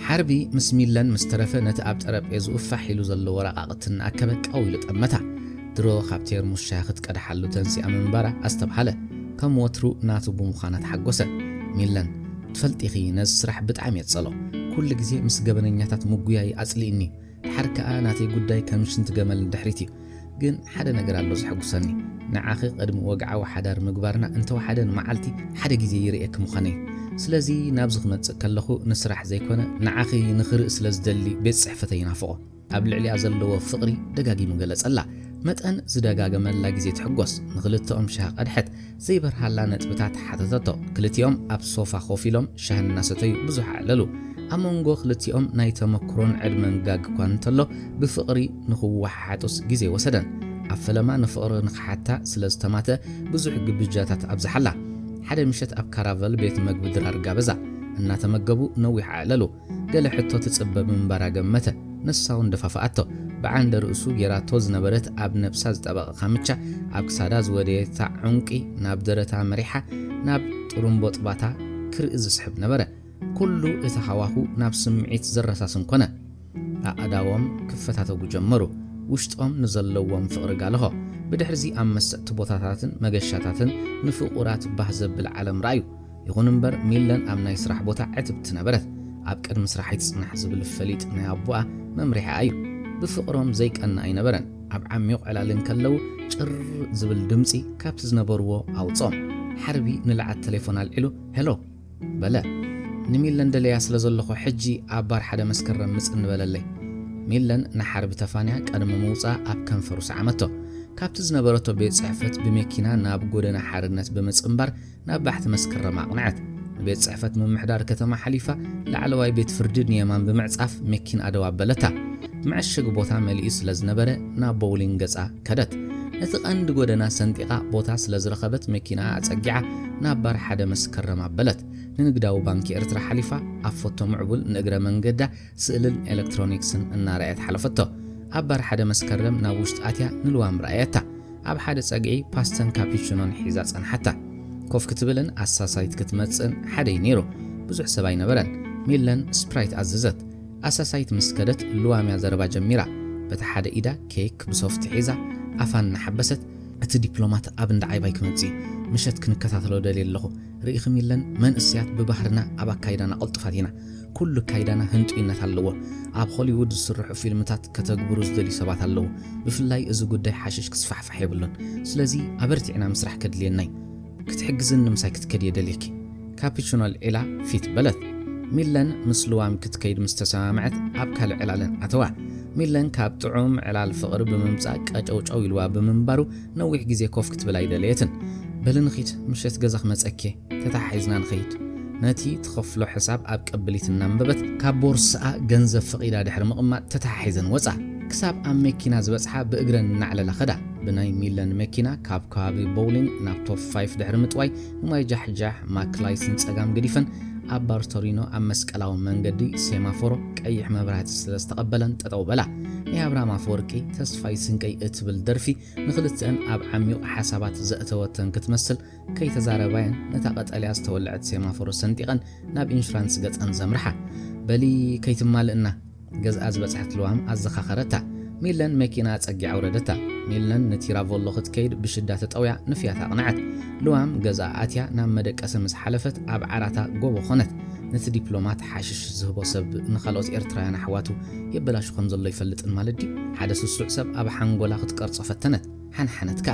ሓርቢ ምስ ሚለን ምስ ተረፈ፣ ነቲ ኣብ ጠረጴዝኡ ፋሕ ኢሉ ዘሎ ወረቓቕቲ እናኣከበ ቀው ኢሉ ጠመታ። ድሮ ካብ ቴርሙስ ሻሂ ክትቀድሓሉ ተንሲኣ ምንባራ ኣስተብሃለ። ከም ወትሩ ናቱ ብምዃና ተሓጎሰ። ሚለን፣ ትፈልጢ ኢኺ፣ ነዚ ስራሕ ብጣዕሚ እየ ዝጸልኦ። ኩሉ ግዜ ምስ ገበነኛታት ምጉያይ ኣጽሊእኒ። ድሓር ከኣ ናተይ ጉዳይ ከም ሽንቲ ገመል ንድሕሪት እዩ። ግን ሓደ ነገር ኣሎ ዘሐጉሰኒ። ንዓኺ ቅድሚ ወግዓዊ ሓዳር ምግባርና እንተወሓደ ንመዓልቲ ሓደ ግዜ ይርእየኪ ምዃነይ እዩ። ስለዚ ናብዚ ክመጽእ ከለኹ ንስራሕ ዘይኮነ ንዓኺ ንኽርኢ ስለ ዝደሊ ቤት ጽሕፈተይ ይናፍቖ። ኣብ ልዕሊኣ ዘለዎ ፍቕሪ ደጋጊሙ ገለጸላ። መጠን ዝደጋገመላ ግዜ ትሕጎስ። ንኽልተኦም ሻሂ ቀድሐት። ዘይበርሃላ ነጥብታት ሓተተቶ። ክልቲኦም ኣብ ሶፋ ኮፍ ኢሎም ሻሂ እናሰተዩ ብዙሕ ኣዕለሉ። ኣብ መንጎ ክልቲኦም ናይ ተመክሮን ዕድመን ጋግ እኳ እንተሎ፣ ብፍቕሪ ንኽወሓሓጡስ ግዜ ወሰደን። ኣብ ፈለማ ንፍቕሪ ንኽሓታ ስለ ዝተማትአ ብዙሕ ግብጃታት ኣብዝሓላ። ሓደ ምሸት ኣብ ካራቨል ቤት መግቢ ድራር ጋበዛ። እናተመገቡ ነዊሕ ኣዕለሉ። ገለ ሕቶ ትጽበ ብምንባራ ገመተ። ንሳ እውን ደፋፍኣቶ። ብዓንደ ርእሱ ጌራቶ ዝነበረት ኣብ ነብሳ ዝጠበቐ ካምቻ፣ ኣብ ክሳዳ ዝወደየታ ዕንቂ ናብ ደረታ መሪሓ ናብ ጥሩምቦጥባታ ክርኢ ዝስሕብ ነበረ። ኩሉ እቲ ሃዋሁ ናብ ስምዒት ዘረሳስን ኮነ። ኣእዳዎም ክፈታተጉ ጀመሩ። ውሽጦም ንዘለዎም ፍቕሪ ጋልሆ። ብድሕርዚ ኣብ መሰጥቲ ቦታታትን መገሻታትን ንፍቑራት ባህ ዘብል ዓለም ረኣዩ። ይኹን እምበር ሚለን ኣብ ናይ ስራሕ ቦታ ዕትብቲ ነበረት። ኣብ ቅድሚ ስራሕ ኣይትጽናሕ ዝብል ፈሊጥ ናይ ኣቦኣ መምርሒኣ እዩ። ብፍቕሮም ዘይቀንእ ኣይነበረን። ኣብ ዓሚቕ ዕላል እንከለዉ ጭር ዝብል ድምጺ ካብቲ ዝነበርዎ ኣውጾም። ሓርቢ ንልዓት ቴሌፎን ኣልዒሉ፣ "ሄሎ!" በለ። "ንሚለን ደለያ ስለ ዘለኹ ሕጂ ኣብ ባር ሓደ መስከረም ምጽ እንበለለይ።" ሚለን ንሓርቢ ተፋንያ ቀድሚ ምውጻኣ ኣብ ከንፈሩ ሰዓመቶ። ካብቲ ዝነበረቶ ቤት ጽሕፈት ብመኪና ናብ ጎደና ሓርነት ብምጽንባር ናብ ባሕቲ መስከረም ኣቕንዐት። ንቤት ጽሕፈት ምምሕዳር ከተማ ሓሊፋ ላዕለዋይ ቤት ፍርዲ ንየማን ብምዕጻፍ መኪና ደው ኣበለታ። መዐሸጊ ቦታ መሊኡ ስለ ዝነበረ ናብ ቦውሊንግ ገጻ ከደት። ነቲ ቀንዲ ጎደና ሰንጢቓ ቦታ ስለ ዝረኸበት መኪና ኣጸጊዓ ናብ ባር ሓደ መስከረም ኣበለት። ንንግዳዊ ባንኪ ኤርትራ ሓሊፋ ኣብ ፎቶ ምዕቡል ንእግረ መንገዳ ስእልን ኤሌክትሮኒክስን እናረኣየት ሓለፈቶ። ኣብ ባር ሓደ መስከረም ናብ ውሽጢ ኣትያ ንልዋም ረኣየታ። ኣብ ሓደ ጸግዒ ፓስተን ካፒቹኖን ሒዛ ጸንሓታ። ኮፍ ክትብልን ኣሳሳይት ክትመጽእን ሓደ እዩ ነይሩ። ብዙሕ ሰብ ኣይነበረን። ሚለን ስፕራይት ኣዘዘት። ኣሳሳይት ምስ ከደት ልዋምያ ዘረባ ጀሚራ። በቲ ሓደ ኢዳ ኬክ ብሶፍት ሒዛ ኣፋ እናሓበሰት፣ "እቲ ዲፕሎማት ኣብ እንዳ ዓይባይ ክመጽእ እዩ። ምሸት ክንከታተሎ ደልየ ኣለኹ። ርኢኺ ሚለን፣ መንእሰያት ብባህርና ኣብ ኣካይዳና ቅልጡፋት ኢና። ኩሉ ኣካይዳና ህንጡይነት ኣለዎ። ኣብ ሆሊውድ ዝስርሑ ፊልምታት ከተግብሩ ዝደልዩ ሰባት ኣለዉ። ብፍላይ እዚ ጉዳይ ሓሽሽ ክስፋሕፋሕ የብሉን። ስለዚ ኣበርቲዕና ምስራሕ ከድልየና እዩ። ክትሕግዝኒ ምሳይ ክትከዲ እየ ደልየኪ?" ካፒቹኖ ኣልዒላ ፊት በለት። ሚለን ምስ ልዋም ክትከይድ ምስ ተሰማምዐት ኣብ ካልእ ዕላለን ኣተዋ። ሚለን ካብ ጥዑም ዕላል ፍቕሪ ብምምጻእ ቀጨውጨው ኢልዋ ብምንባሩ ነዊሕ ግዜ ኮፍ ክትብል ኣይደለየትን። "በሊ ንኺድ፣ ምሸት ገዛ ክመጸኪ እየ፣ ተተሓሒዝና ንኸይድ።" ነቲ ትኸፍሎ ሕሳብ ኣብ ቅብሊት እናንበበት ካብ ቦርስኣ ገንዘብ ፈቒዳ ድሕሪ ምቕማጥ ተተሓሒዘን ወጻ። ክሳብ ኣብ መኪና ዝበጽሓ ብእግረን እናዕለላ ኸዳ። ብናይ ሚለን መኪና ካብ ከባቢ ቦውሊንግ ናብ ቶፕ ፋይፍ ድሕሪ ምጥዋይ ንማይ ጃሕጃሕ ማክላይስ ንጸጋም ገዲፈን ኣብ ባር ቶሪኖ ኣብ መስቀላዊ መንገዲ ሴማፎሮ ቀይሕ መብራህቲ ስለ ዝተቐበለን ጠጠው በላ። ናይ ኣብርሃም ኣፈወርቂ ተስፋይ ስንቀይ እትብል ደርፊ ንኽልተአን ኣብ ዓሚቕ ሓሳባት ዘእተወተን ክትመስል ከይተዛረባየን ነታ ቀጠልያ ዝተወልዐት ሴማፎሮ ሰንጢቐን ናብ ኢንሹራንስ ገጸን ዘምርሓ። "በሊ ከይትማልእና!" ገዝኣ ዝበጽሐት ልዋም ኣዘኻኸረታ። ሚለን መኪና ኣጸጊዓ ኣውረደታ። ሚለን ንቲራቮሎ ክትከይድ ብሽዳ ተጠውያ ንፍያት ኣቕንዐት። ልዋም ገዝኣ ኣትያ ናብ መደቀሲ ምስ ሓለፈት ኣብ ዓራታ ጎቦ ኾነት። ነቲ ዲፕሎማት ሓሽሽ ዝህቦ ሰብ ንኻልኦት ኤርትራውያን ኣሕዋቱ የበላሹ ከም ዘሎ ይፈልጥን ማለት ድዩ? ሓደ ስሱዕ ሰብ ኣብ ሓንጎላ ክትቀርጾ ፈተነት። ሓንሓነትካ።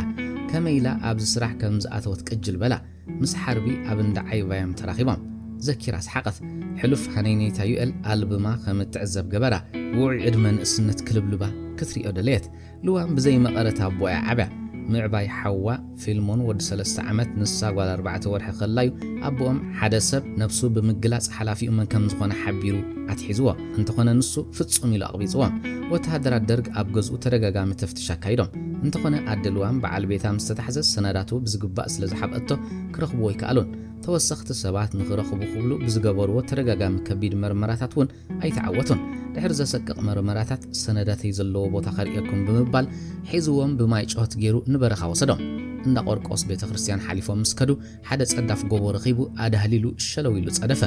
ከመይ ኢላ ኣብዚ ስራሕ ከም ዝኣተወት ቅጅል በላ። ምስ ሓርቢ ኣብ እንዳ ዓይባዮም ተራኺቦም። ዘኪራ ሰሓቐት። ሕሉፍ ሃነይነይታ ዩኤል ኣልብማ ከም እትዕዘብ ገበራ። ውዑይ ዕድመ ንእስነት ክልብልባ ክትሪኦ ደለየት። ልዋም ብዘይ መቐረት ኣቦኣ ዓብያ። ምዕባይ ሓዋ ፊልሞን ወዲ ሰለስተ ዓመት፣ ንሳ ጓል ኣርባዕተ ወርሒ ከላዩ ኣቦኦም ሓደ ሰብ ነብሱ ብምግላጽ ሓላፊኡ መን ከም ዝኾነ ሓቢሩ ኣትሒዝዎ። እንተኾነ ንሱ ፍጹም ኢሉ ኣቕቢጽዎም። ወተሃደራት ደርግ ኣብ ገዝኡ ተደጋጋሚ ተፍትሽ ኣካይዶም። እንተኾነ ኣደ ልዋም በዓል ቤታ ምስ ተታሕዘ ሰነዳቱ ብዝግባእ ስለ ዝሓብአቶ ክረኽብዎ ኣይከኣሉን። ተወሰኽቲ ሰባት ንኽረኽቡ ክብሉ ብዝገበርዎ ተደጋጋሚ ከቢድ መርመራታት እውን ኣይተዓወቱን። ድሕሪ ዘሰቅቕ መርመራታት ሰነዳተይ ዘለዎ ቦታ ከርእየኩም ብምባል ሒዝዎም ብማይ ጨወት ገይሩ ንበረኻ ወሰዶም። እንዳ ቆርቆስ ቤተ ክርስቲያን ሓሊፎም ምስ ከዱ ሓደ ጸዳፍ ጎቦ ረኺቡ ኣዳህሊሉ ሸለው ኢሉ ጸደፈ።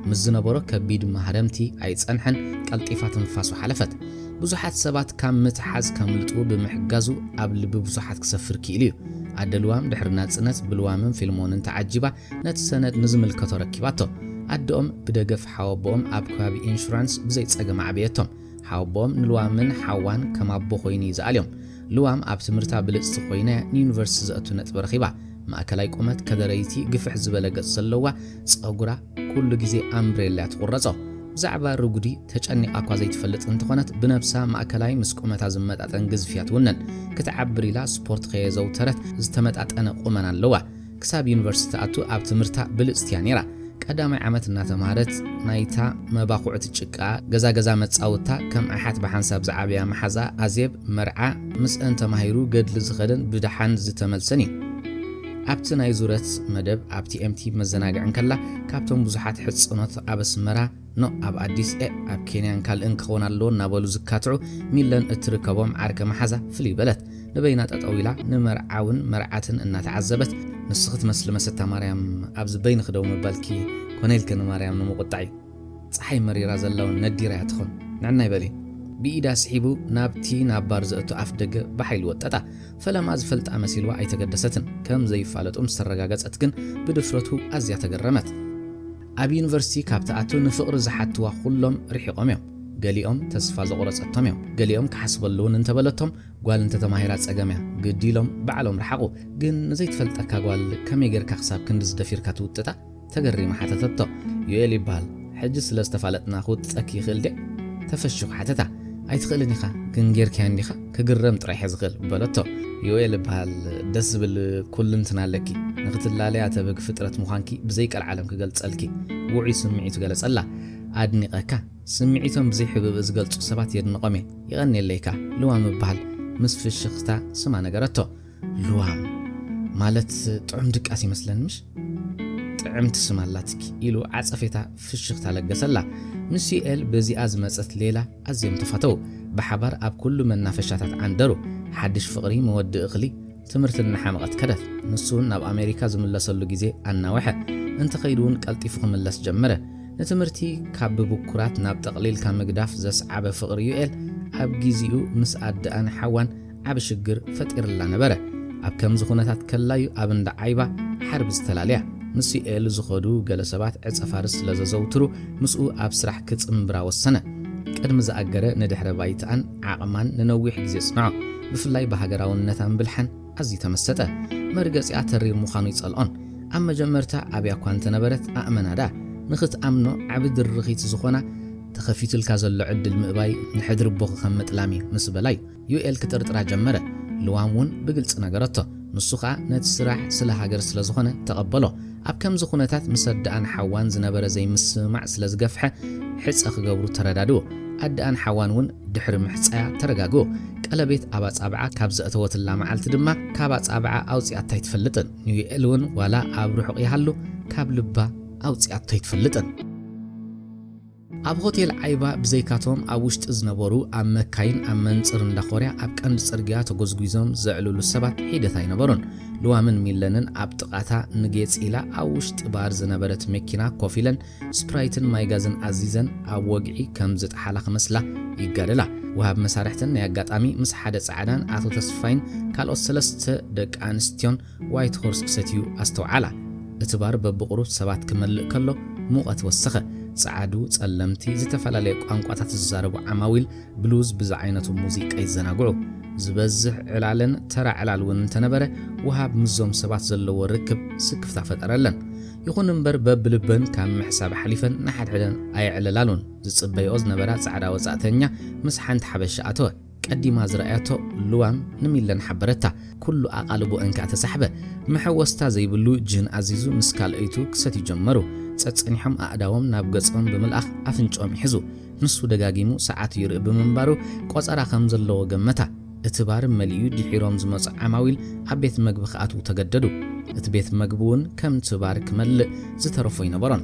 ምስ ዝነበሮ ከቢድ ማህረምቲ ኣይጸንሐን፣ ቀልጢፋ ትንፋሱ ሓለፈት። ብዙሓት ሰባት ካብ ምትሓዝ ከምልጡ ብምሕጋዙ ኣብ ልቢ ብዙሓት ክሰፍር ክኢሉ እዩ። ኣደ ልዋም ድሕሪ ናጽነት ብልዋምን ፊልሞንን ተዓጂባ ነቲ ሰነድ ንዝምልከቶ ረኪባቶ። ኣደኦም ብደገፍ ሓወቦኦም ኣብ ከባቢ ኢንሹራንስ ብዘይ ጸገም ኣዕበየቶም። ሓወቦኦም ንልዋምን ሓዋን ከም ኣቦ ኮይኑ እዩ ዝኣልዮም። ልዋም ኣብ ትምህርታ ብልጽቲ ኮይና እያ ንዩኒቨርሲቲ ዘእቱ ነጥቢ ረኺባ። ማእከላይ ቁመት፣ ከደረይቲ፣ ግፍሕ ዝበለ ገጽ ዘለዋ፣ ጸጉራ ኩሉ ግዜ ኣምብሬላ እያ ትቑረጾ። ብዛዕባ ርጉዲ ተጨኒቓ እኳ ዘይትፈልጥ እንተኾነት፣ ብነብሳ ማእከላይ ምስ ቁመታ ዝመጣጠን ግዝፊ እያ ትውንን። ክትዓብር ኢላ ስፖርት ከየዘውተረት ዝተመጣጠነ ቁመና ኣለዋ። ክሳብ ዩኒቨርሲቲ ትኣቱ ኣብ ትምህርታ ብልጽቲ እያ ነይራ። ቀዳማይ ዓመት እናተምሃረት ናይታ መባኹዕቲ ጭቃ ገዛ ገዛ መጻወታ ከም ኣሓት ብሓንሳብ ዝዓበያ መሓዛ ኣዜብ መርዓ ምስአን ተማሂሩ ገድሊ ዝኸደን ብደሓን ዝተመልሰን እዩ። ኣብቲ ናይ ዙረት መደብ ኣብ ቲኤምቲ መዘናግዒ እንከላ ካብቶም ብዙሓት ሕጽኖት ኣብ ኣስመራ ኖ ኣብ ኣዲስ ኤ ኣብ ኬንያን ካልእን ክኸውን ኣለዎ እናበሉ ዝካትዑ ሚለን እትርከቦም ዓርከ መሓዛ ፍልይ በለት። ንበይና ጠጠው ኢላ ንመርዓውን መርዓትን እናተዓዘበት፣ ንስኺ ትመስሊ መሰታ ማርያም፣ ኣብዚ በይንኺ ደው ምባልኪ ኮነ ኢልኪ ንማርያም ንምቁጣዕ እዩ። ፀሓይ መሪራ ዘላ እውን ነዲራ እያ ትኾን። ንዕናይ በሊ። ብኢዳ ስሒቡ ናብቲ ናብ ባር ዘእቱ ኣፍ ደገ ብሓይሊ ወጠጣ። ፈለማ ዝፈልጣ መሲልዋ ኣይተገደሰትን። ከም ዘይፋለጡ ምስ ተረጋገጸት ግን ብድፍረቱ ኣዝያ ተገረመት። ኣብ ዩኒቨርሲቲ ካብ ትኣቱ ንፍቕሪ ዝሓትዋ ኩሎም ርሒቖም እዮም። ገሊኦም ተስፋ ዘቑረጸቶም እዮም። ገሊኦም ክሓስበሉ እውን እንተበለቶም ጓል እንተተማሂራ ጸገም እያ ግዲ ኢሎም ባዕሎም ረሓቑ። ግን ንዘይትፈልጠካ ጓል ከመይ ጌርካ ክሳብ ክንድዚ ደፊርካ ትውጥጣ? ተገሪማ ሓተተቶ። ዮኤል ይበሃል። ሕጂ ስለ ዝተፋለጥና ክውጥጸኪ ይኽእል ድየ? ተፈሺኹ ሓተታ። ኣይትኽእልን ኢኻ፣ ግን ጌርካያ እንዲኻ? ክግረም ጥራይ እየ ዝኽእል በለቶ። ዮኤል እበሃል፣ ደስ ዝብል ኩልንትና ኣለኪ። ንኽትላለያ ተብህጊ ፍጥረት ምዃንኪ ብዘይ ቀልዓለም ክገልጸልኪ። ውዑይ ስምዒቱ ገለጸላ። ኣድኒቐካ። ስምዒቶም ብዘይ ሕብእብእ ዝገልጹ ሰባት የድንቖም እየ። የቐንየለይካ። ልዋም እበሃል ምስ ፍሽኽታ ስማ ነገረቶ። ልዋም ማለት ጥዑም ድቃስ ይመስለኒ ምሽ? ጥዕምቲ ስም ኣላትኪ ኢሉ ዓጸፌታ ፍሽኽታ ለገሰላ። ምስ ዩኤል በዚኣ ዝመጸት ሌላ ኣዝዮም ተፋተው። ብሓባር ኣብ ኩሉ መናፈሻታት ዓንደሩ። ሓድሽ ፍቕሪ መወድኢ እኽሊ ትምህርቲ እናሓመቐት ከደት። ንሱ እውን ናብ ኣሜሪካ ዝምለሰሉ ግዜ ኣናወሐ። እንተኸይዱ እውን ቀልጢፉ ክምለስ ጀመረ። ንትምህርቲ ካብ ብብኩራት ናብ ጠቕሊልካ ምግዳፍ ዘስዓበ ፍቕሪ ዩኤል ኣብ ግዜኡ ምስ ኣደኣን ሓዋን ዓቢ ሽግር ፈጢርላ ነበረ። ኣብ ከምዚ ኩነታት ከላዩ ኣብ እንዳ ዓይባ ሓርብ ዝተላለያ። ምስ ዩኤል ዝኸዱ ገለ ሰባት ዕጸ ፋርስ ስለ ዘዘውትሩ ምስኡ ኣብ ስራሕ ክጽንብራ ወሰነ። ቅድሚ ዝኣገረ ንድሕረ ባይትኣን ዓቕማን ንነዊሕ ግዜ ጽንዖ። ብፍላይ ብሃገራውነታን ብልሓን ኣዝዩ ተመሰጠ። መርገጺኣ ተሪር ምዃኑ ይጸልኦን። ኣብ መጀመርታ ኣብያ እኳ እንተነበረት ኣእመና ደኣ። ንኽትኣምኖ ዓቢ ድርኺት ዝኾና ተኸፊቱልካ ዘሎ ዕድል ምእባይ ንሕድሪ ኣቦኺ ከም ምጥላም እዩ ምስ በላ እዩ ዩኤል ክጥርጥራ ጀመረ። ልዋም እውን ብግልጺ ነገረቶ። ንሱ ኸኣ ነቲ ስራሕ ስለ ሃገር ስለ ዝኾነ ተቐበሎ። ኣብ ከምዚ ኩነታት ምስ ኣደኣን ሓዋን ዝነበረ ዘይምስምማዕ ስለ ዝገፍሐ ሕጸ ክገብሩ ተረዳድኡ። ኣደኣን ሓዋን እውን ድሕሪ ምሕጻያ ተረጋግኡ። ቀለቤት ኣብ ኣጻብዓ ካብ ዘእተወትላ መዓልቲ ድማ ካብ ኣጻብዓ ኣውጺኣታ ኣይትፈልጥን። ንዩኤል እውን ዋላ ኣብ ርሑቕ ይሃሉ ካብ ልባ ኣውጺኣቶ ኣይትፈልጥን። ኣብ ሆቴል ዓይባ ብዘይካቶም ኣብ ውሽጢ ዝነበሩ ኣብ መካይን ኣብ መንጽር እንዳ ኮርያ ኣብ ቀንዲ ጽርግያ ተጎዝጒዞም ዘዕልሉ ሰባት ሒደት ኣይነበሩን። ልዋምን ሚለንን ኣብ ጥቓታ ንጌጽ ኢላ ኣብ ውሽጢ ባር ዝነበረት መኪና ኮፍ ኢለን ስፕራይትን ማይ ጋዝን ኣዚዘን ኣብ ወግዒ ከም ዝጠሓላ ክመስላ ይጋደላ። ወሃብ መሳርሕተን ናይ ኣጋጣሚ ምስ ሓደ ጻዕዳን ኣቶ ተስፋይን ካልኦት ሰለስተ ደቂ ኣንስትዮን ዋይት ሆርስ ክሰትዩ ኣስተውዓላ። እቲ ባር በብቑሩብ ሰባት ክመልእ ከሎ ሙቐት ወሰኸ። ጸዓዱ፣ ጸለምቲ፣ ዝተፈላለየ ቋንቋታት ዝዛረቡ ዓማዊል ብሉዝ ብዝዓይነቱ ሙዚቃ ይዘናግዑ። ዝበዝሕ ዕላለን ተራ ዕላል እውን እንተነበረ፣ ወሃብ ምስዞም ሰባት ዘለዎ ርክብ ስክፍታ ፈጠረለን። ይኹን እምበር በብልበን ካብ ምሕሳብ ሓሊፈን ንሓድሕደን ኣየዕለላሉን። ዝጽበይኦ ዝነበራ ጻዕዳ ወጻእተኛ ምስ ሓንቲ ሓበሻ ኣተወ። ቀዲማ ዝረኣያቶ ልዋም ንሚለን ሓበረታ። ኩሉ ኣቓልቦ እንካ ተሳሕበ። መሐወስታ ዘይብሉ ጅን ኣዚዙ ምስ ካልኣይቱ ክሰትዩ ጀመሩ። ጸጸኒሖም ኣእዳዎም ናብ ገጾም ብምልኣኽ ኣፍንጭኦም ይሕዙ። ንሱ ደጋጊሙ ሰዓቱ ይርኢ ብምንባሩ ቆጸራ ከም ዘለዎ ገመታ። እቲ ባር መሊኡ ድሒሮም ዝመጹ ዓማዊል ኣብ ቤት መግቢ ክኣትዉ ተገደዱ። እቲ ቤት መግቢ እውን ከምቲ ባር ክመልእ ዝተረፎ ኣይነበሮን።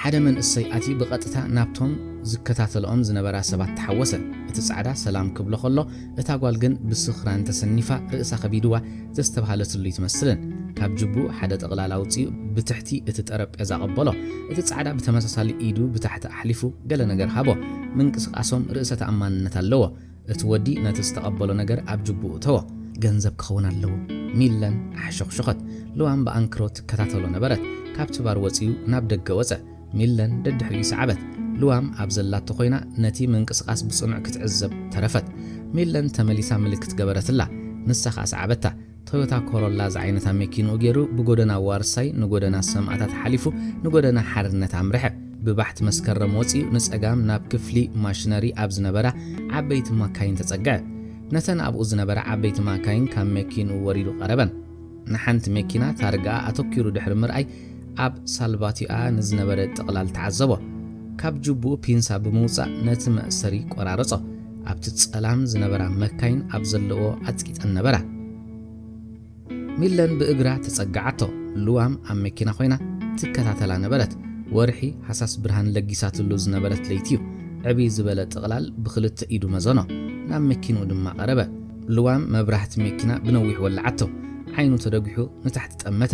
ሓደ መንእሰይ ኣትዩ ብቐጥታ ናብቶም ዝከታተልኦም ዝነበራ ሰባት ተሓወሰ። እቲ ጻዕዳ ሰላም ክብሎ ከሎ፣ እታ ጓል ግን ብስኽራን ተሰኒፋ ርእሳ ከቢድዋ ዘስተብሃለትሉ ኣይትመስልን። ካብ ጅቡኡ ሓደ ጥቕላል ኣውጺኡ ብትሕቲ እቲ ጠረጴዛ ኣቐበሎ። እቲ ጻዕዳ ብተመሳሳሊ ኢዱ ብታሕቲ ኣሕሊፉ ገለ ነገር ሃቦ። ምንቅስቓሶም ርእሰ ተኣማንነት ኣለዎ። እቲ ወዲ ነቲ ዝተቐበሎ ነገር ኣብ ጅቡኡ እተዎ። ገንዘብ ክኸውን ኣለዎ። ሚለን ኣሕሸኹሸኸት። ልዋም ብኣንክሮ ትከታተሎ ነበረት። ካብቲ ባር ወጺኡ ናብ ደገ ወጸ። ሚለን ደድሕሪኡ ሰዓበት። ልዋም ኣብ ዘላቶ ኮይና ነቲ ምንቅስቓስ ብጽኑዕ ክትዕዘብ ተረፈት። ሚለን ተመሊሳ ምልክት ገበረትላ። ንሳ ኸኣ ሰዓበታ። ቶዮታ ኮሮላ ዝዓይነታ መኪንኡ ገይሩ ብጎደና ዋርሳይ ንጎደና ሰማእታት ሓሊፉ ንጎደና ሓርነት ኣምርሐ። ብባሕቲ መስከረም ወጺኡ ንጸጋም ናብ ክፍሊ ማሽነሪ ኣብ ዝነበራ ዓበይቲ ማካይን ተጸግዐ። ነተን ኣብኡ ዝነበራ ዓበይቲ ማካይን ካብ መኪንኡ ወሪዱ ቀረበን። ንሓንቲ መኪና ታርጋኣ ኣተኲሩ ድሕሪ ምርኣይ ኣብ ሳልባቲኣ ንዝነበረ ጥቕላል ተዓዘቦ። ካብ ጁቡኡ ፒንሳ ብምውጻእ ነቲ መእሰሪ ቆራረጾ። ኣብቲ ጸላም ዝነበራ መካይን ኣብ ዘለዎ ኣጽቂጠን ነበራ። ሚለን ብእግራ ተጸግዓቶ። ልዋም ኣብ መኪና ኮይና ትከታተላ ነበረት። ወርሒ ሃሳስ ብርሃን ለጊሳትሉ ዝነበረት ለይቲ እዩ። ዕብይ ዝበለ ጥቕላል ብኽልተ ኢዱ መዘኖ። ናብ መኪንኡ ድማ ቀረበ። ልዋም መብራህቲ መኪና ብነዊሕ ወለዓቶ። ዓይኑ ተደጒሑ ንታሕቲ ጠመተ።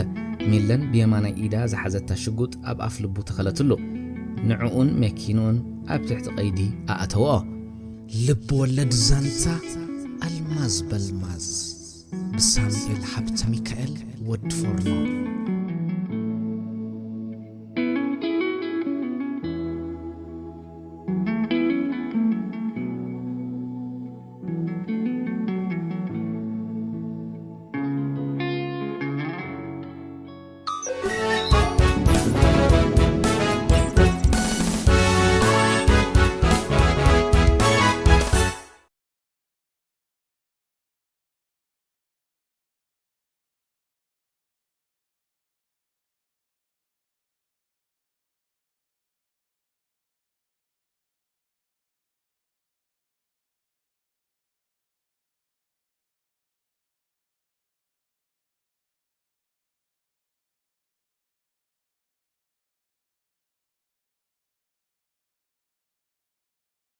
ሚለን ብየማናይ ኢዳ ዝሓዘታ ሽጉጥ ኣብ ኣፍ ልቡ ተኸለትሉ። ንዕኡን መኪንኡን ኣብ ትሕቲ ቀይዲ ኣእተወኦ። ልብ ወለድ ዛንታ ኣልማዝ በልማዝ ብሳሙኤል ሃብተ ሚካኤል ወዲ ፎርኖ።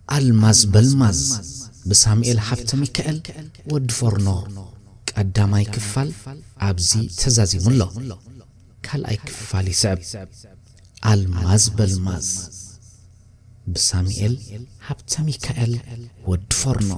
ኣልማዝ በልማዝ ብሳሙኤል ሃብተ ሚካኤል ወዲ ፎርኖ ቀዳማይ ክፋል ኣብዚ ተዛዚሙ ኣሎ። ካልኣይ ክፋል ይስዕብ። ኣልማዝ በልማዝ ብሳሙኤል ሃብተ ሚካኤል ወዲ ፎርኖ።